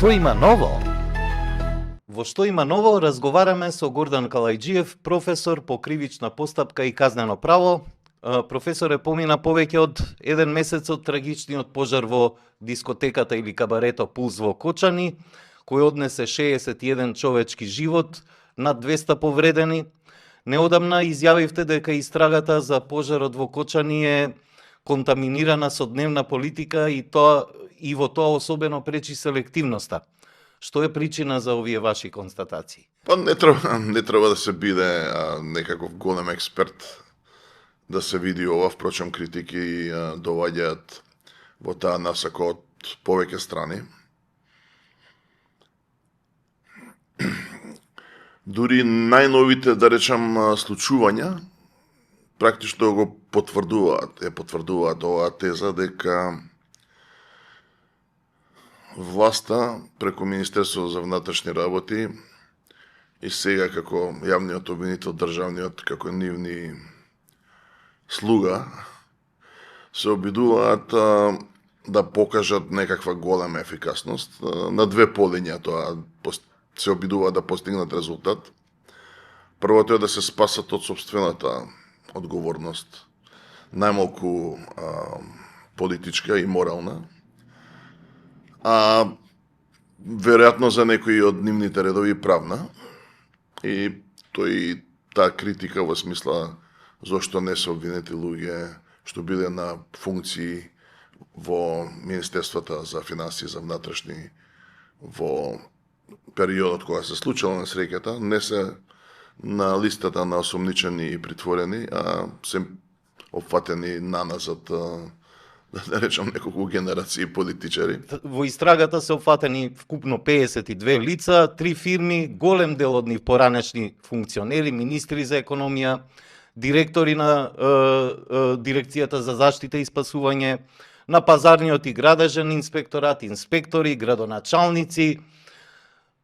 Што има ново? Во Што има ново разговараме со Гордан Калајџиев, професор по кривична постапка и казнено право. Професоре, помина повеќе од еден месец од трагичниот пожар во дискотеката или кабарето Пулс во Кочани, кој однесе 61 човечки живот, над 200 повредени. Неодамна изјавивте дека истрагата за пожарот во Кочани е контаминирана со дневна политика и во тоа особено пречи селективноста. Што е причина за овие ваши констатации? Па не треба да се биде некаков голем експерт да се види ова, впрочем критики доваѓаат во таа насока од повеќе страни. Дури најновите, да речам, случувања практично го потврдуваат оваа теза дека власта преку Министерството за внатрешни работи и сега како јавниот обвинител, државниот како нивни слуга се обидуваат да покажат некаква голема ефикасност на две полиња. Тоа се обидуваат да постигнат резултат. Првото е да се спасат од собствената одговорност, најмалку политичка и морална, а веројатно за некои од нивните редови правна. И таа критика во смисла зошто не се обвинети луѓе што биле на функции во Министерството за финансии, за внатрешни во периодот кога се случила несреќата, не се на листата на осомничени и притворени, а се опфатени наназад, да речам, неколку генерации политичари. Во истрагата се опфатени вкупно 52 лица, 3 фирми, голем дел од нив поранешни функционери, министри за економија, директори на Дирекцијата за заштита и спасување, на пазарниот и градежен инспекторат, инспектори, градоначалници.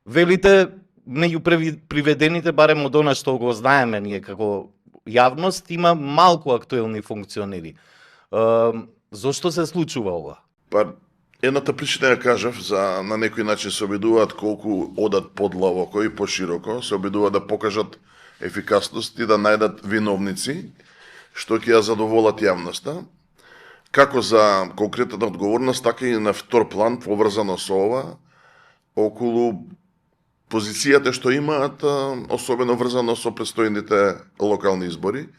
Велите, меѓу приведените, барем од она што го знаеме ние како јавност, има малку актуелни функционери. Зошто се случува ова? Па, едната причина ја кажав, на некој начин се обидуваат колку одат подлабоко и пошироко, се обидуваат да покажат ефикасност и да најдат виновници, што ќе ја задоволат јавноста. Како за конкретната одговорност, така и на втор план, поврзано со ова, околу позицијата што имаат, особено врзано со предстојните локални избори,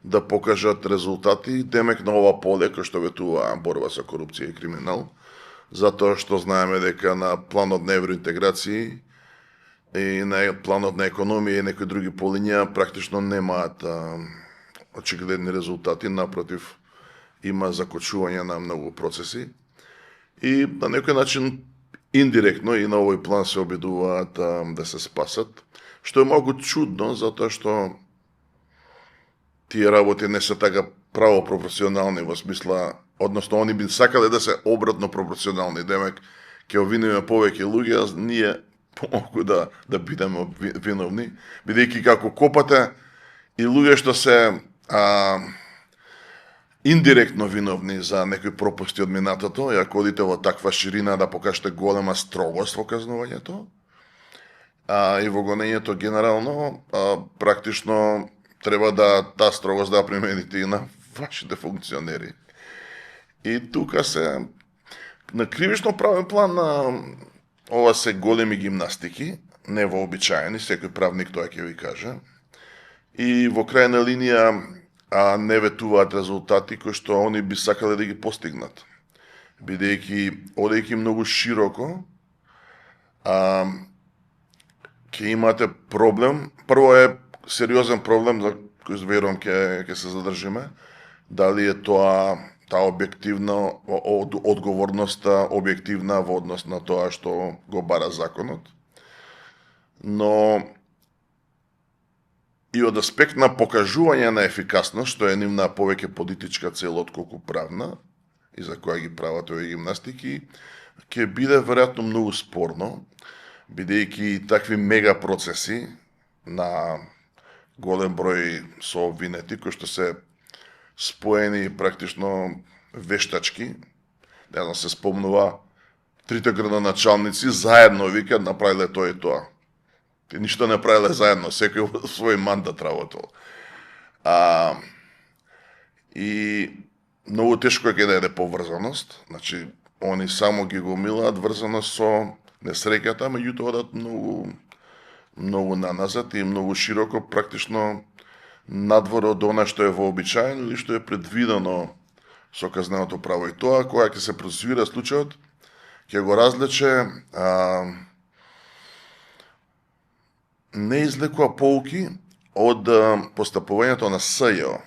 да покажат резултати, демек на ова поле, кој што ветува борба со корупција и криминал, затоа што знаеме дека на планот на евроинтеграции и на планот на економија и некои други полиња практично немаат очигледни резултати, напротив, има закочување на многу процеси и на некој начин индиректно и на овој план се обидуваат да се спасат, што е малку чудно, затоа што тие работи не се така право пропорционални во смисла, односно они би сакале да се обратно пропорционални, демек ќе обвинеме повеќе луѓе, а ние помалку да бидеме виновни, бидејќи како копате и луѓе што се индиректно виновни за некои пропусти од минатото, и ако одите во таква ширина да покажете голема строгост во казнувањето, и во гонењето генерално, практично треба да таа строгост да примените и на вашите функционери. И тука се на кривично правен план ова се големи гимнастики, не вообичаени, секој правник тоа ќе ви каже. И во крајна линија не ветуваат резултати кои што они би сакале да ги постигнат. Бидејќи, одејќи многу широко, ќе имате проблем. Прво е сериозен проблем за кој верувам ќе се задржиме, дали е таа објективна одговорноста објективна во однос на тоа што го бара законот. Но и од аспект на покажување на ефикасност, што е нивна повеќе политичка цел отколку правна, и за која ги прават овие гимнастики, ќе биде веројатно многу спорно, бидејќи такви мега процеси на голем број со обвинети, кои што се споени практично вештачки, се спомнува трите градоначалници заедно викаат направиле тоа и тоа. Те ништо не правиле заедно, секој во свој мандат работел. И многу тешко е ќе даде поврзаност, значи они само ги го милаат врзаност со несреќата, меѓутоа одат многу наназад и многу широко, практично надвор од она што е вообичаено или што е предвидено со казненото право. И тоа, кога ќе се процесуира случајот, ќе го разлече не извлекува поуки од постапувањето на СЈО.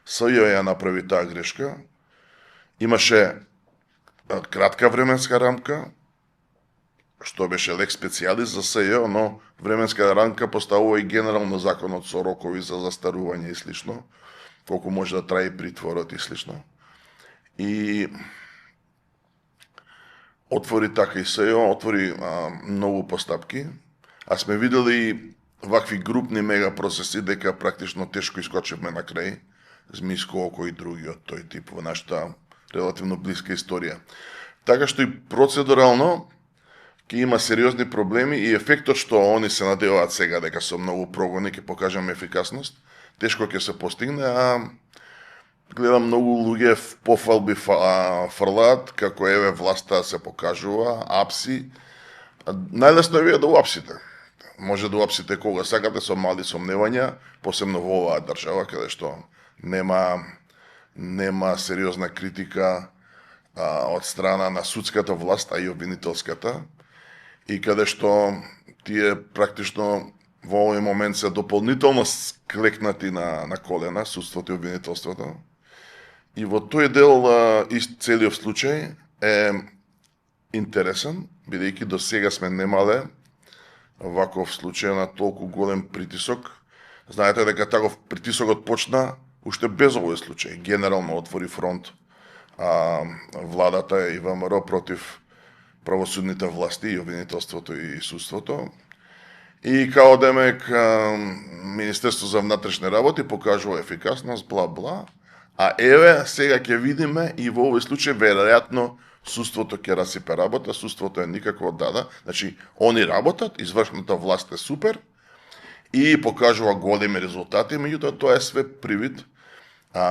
СЈО ја направи таа грешка. Имаше кратка временска рамка, што беше лек специјалис за СЈО, но временска рамка поставува и генерално законот со рокови за застарување и слично, колку може да трае притворот и слично. И отвори така и СЈО, отвори многу постапки, а сме видели вакви групни мегапроцеси дека практично тешко искочевме на крај, Змиско око и други од тој тип во нашата релативно блиска историја. Така што и процедурално ќе има сериозни проблеми и ефектот што они се надеваат сега дека со многу прогони ќе покажеме ефикасност, тешко ќе се постигне, а гледам многу луѓе пофалби фрлаат како еве власта се покажува, апси. Најлесно е вие да уапсите. Може да уапсите кога сакате со мали сомневања, посебно во оваа држава каде што нема сериозна критика од страна на судската власт, а и обвинителската, и каде што тие практично во овој момент се дополнително склекнати на колена, судството и обвинителството. И во тој дел целиот случај е интересен, бидејќи до сега сме немале ваков случај на толку голем притисок. Знаете дека таков притисокот почна уште без овој случај. Генерално отвори фронт владата и ВМРО против правосудните власти и обвинителството и судството. И као демек Министерство за внатрешни работи покажува ефикасност, бла-бла, а еве сега ќе видиме и во овој случај веројатно судството ќе расипе работа, судството е никако дада, значи они работат, извршната власт е супер и покажува големи резултати, меѓутоа тоа е све привид.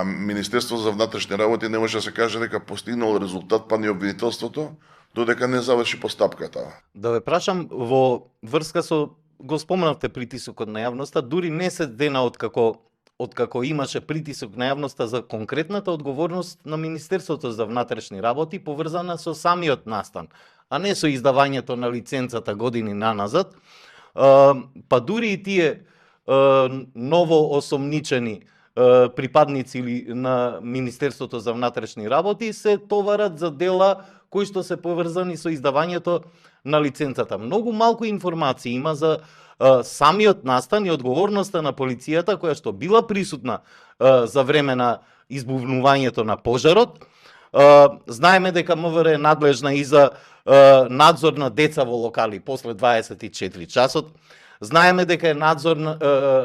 Министерство за внатрешни работи не може да се каже дека постигнало резултат, па ни обвинителството, додека не заврши постапката. Да ве прашам, во врска со, го споменавте притисокот на јавноста, дури не се дена откако имаше притисок на јавноста за конкретната одговорност на Министерството за внатрешни работи поврзана со самиот настан, а не со издавањето на лиценцата години наназад, па дури и тие ново осомничени припадници на Министерството за внатрешни работи се товарат за дела кои што се поврзани со издавањето на лиценцата. Многу малку информации има за самиот настан и одговорноста на полицијата која што била присутна за време на избувнувањето на пожарот. Знаеме дека МВР е надлежна и за надзор на деца во локали после 24 часот. Знаеме дека е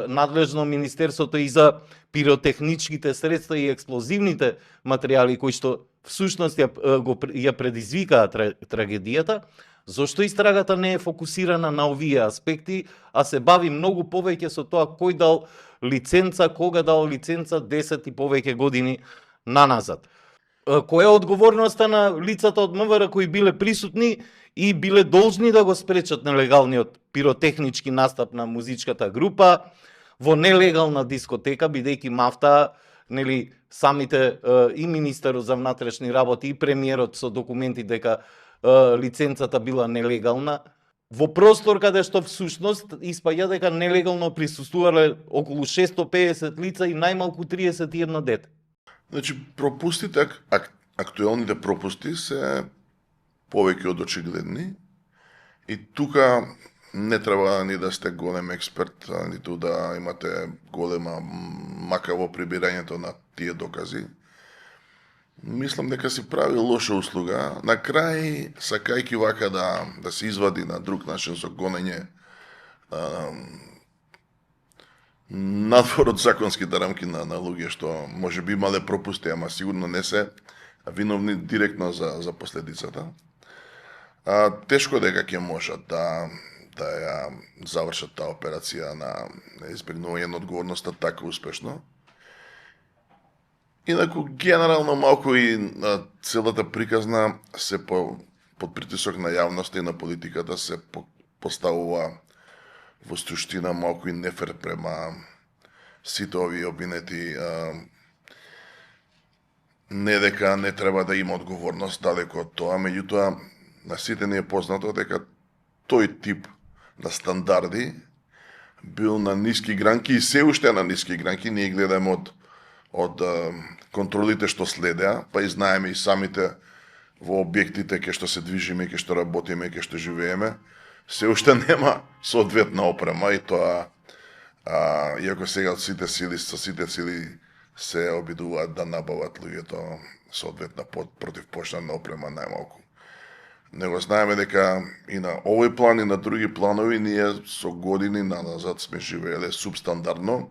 надлежно Министерството и за пиротехничките средства и експлозивните материјали кои што всушност ја предизвикаа трагедијата. Зошто истрагата не е фокусирана на овие аспекти, а се бави многу повеќе со тоа кој дал лиценца, кога дал лиценца 10 и повеќе години наназад? Која е одговорноста на лицата од МВР кои биле присутни и биле должни да го спречат нелегалниот пиротехнички настап на музичката група во нелегална дискотека, бидејќи мафта, нели, самите и министерот за внатрешни работи и премиерот со документи дека лиценцата била нелегална, во простор каде што всушност испаѓа дека нелегално присуствувале околу 650 лица и најмалку 31 дете. Значи, пропустите, актуелните пропусти се повеќе од очигледни и тука не треба ни да сте голем експерт, ниту да имате голема мака во прибирањето на тие докази. Мислам дека си прави лоша услуга. На крај, сакајќи вака да се извади на друг начин со гонење надвор од законските рамки на луѓе што може би имале пропусти, ама сигурно не се виновни директно за последицата. тешко дека ќе можат да ја завршат таа операција на избегнување на одговорноста така успешно. Инаку, генерално малку и целата приказна се под притисок на јавноста и на политиката се поставува во суштина малку и нефер према сите овие обвинети. Не дека не треба да има одговорност, далеко од тоа, меѓутоа на сите ни е познато дека тој тип на стандарди бил на ниски гранки и се уште на ниски гранки. Ние гледаме од контролите што следеа, па и знаеме и самите во објектите кај што се движиме, кај што работиме, кај што живееме, се уште нема соодветна опрема и тоа, иако сега со сите сили се обидуваат да набават луѓето соодветна противпожарна опрема најмалку. Него знаеме дека и на овој план и на други планови ние со години назад сме живееле субстандардно,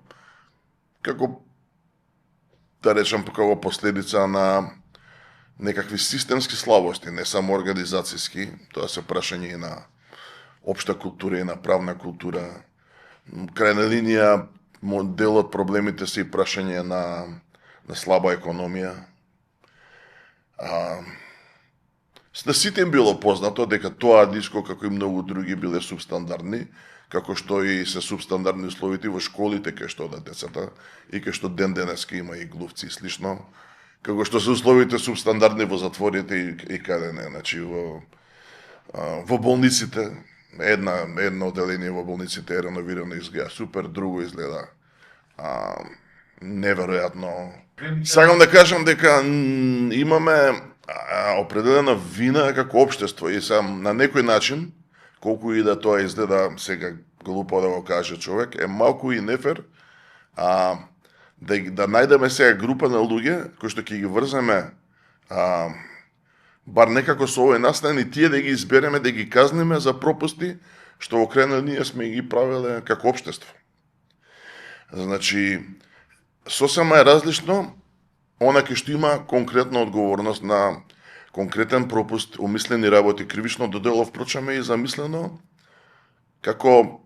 како да речам како последица на некакви системски слабости, не само организацијски, тоа се прашање и на општа култура и на правна култура. Крајна линија, дел од проблемите се и прашање на слаба економија. На сите им било познато дека тоа диско, како и многу други, биле субстандардни, како што и се субстандардни условите во школите кај што одат децата и кај што ден денеска има и глувци и слично, како што се условите субстандардни во затворите и каде не, значи во болниците. Едно одделение во болниците е реновирано и изгледа супер, друго изгледа неверојатно. Сакам да кажам дека имаме определена вина како општество и сам на некој начин, колку и да тоа изгледа сега глупо да го каже човек, е малку и нефер да најдеме сега група на луѓе кои што ќе ги врземе бар некако со овој настан и тие да ги избереме, да ги казниме за пропусти што во крајна ние сме ги правеле како општество. Значи, сосема е различно она кај што има конкретна одговорност на конкретен пропуст, умислени работи, кривично додело, впрочем и замислено како,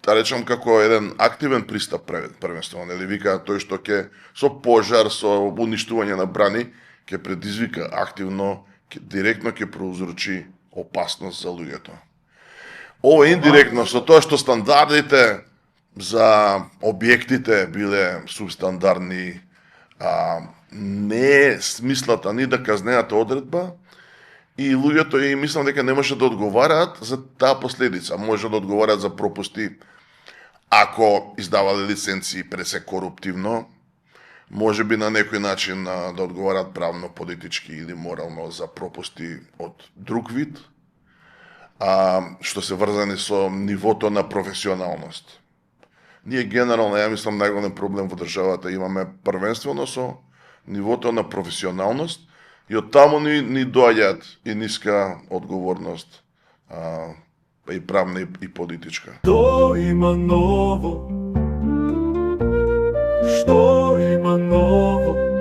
да речам, како еден активен пристап првенствено, нели вика тој што ќе со пожар, со уништување на брани ќе предизвика активно, директно ќе проузрочи опасност за луѓето. Ова индиректно со тоа што стандардите за објектите биле субстандардни, не е смислата ни да казнената одредба и луѓето и мислам дека не може да одговараат за таа последица. Може да одговараат за пропусти ако издавале лиценции пресе коруптивно, може би на некој начин да одговараат правно, политички или морално за пропусти од друг вид, што се врзани со нивото на професионалност. Ние генерално, ја мислам, најголем проблем во државата имаме првенствено со нивото на професионалност и од таму ни доаѓаат и ниска одговорност, и правна и политичка. Што има ново? Што има ново?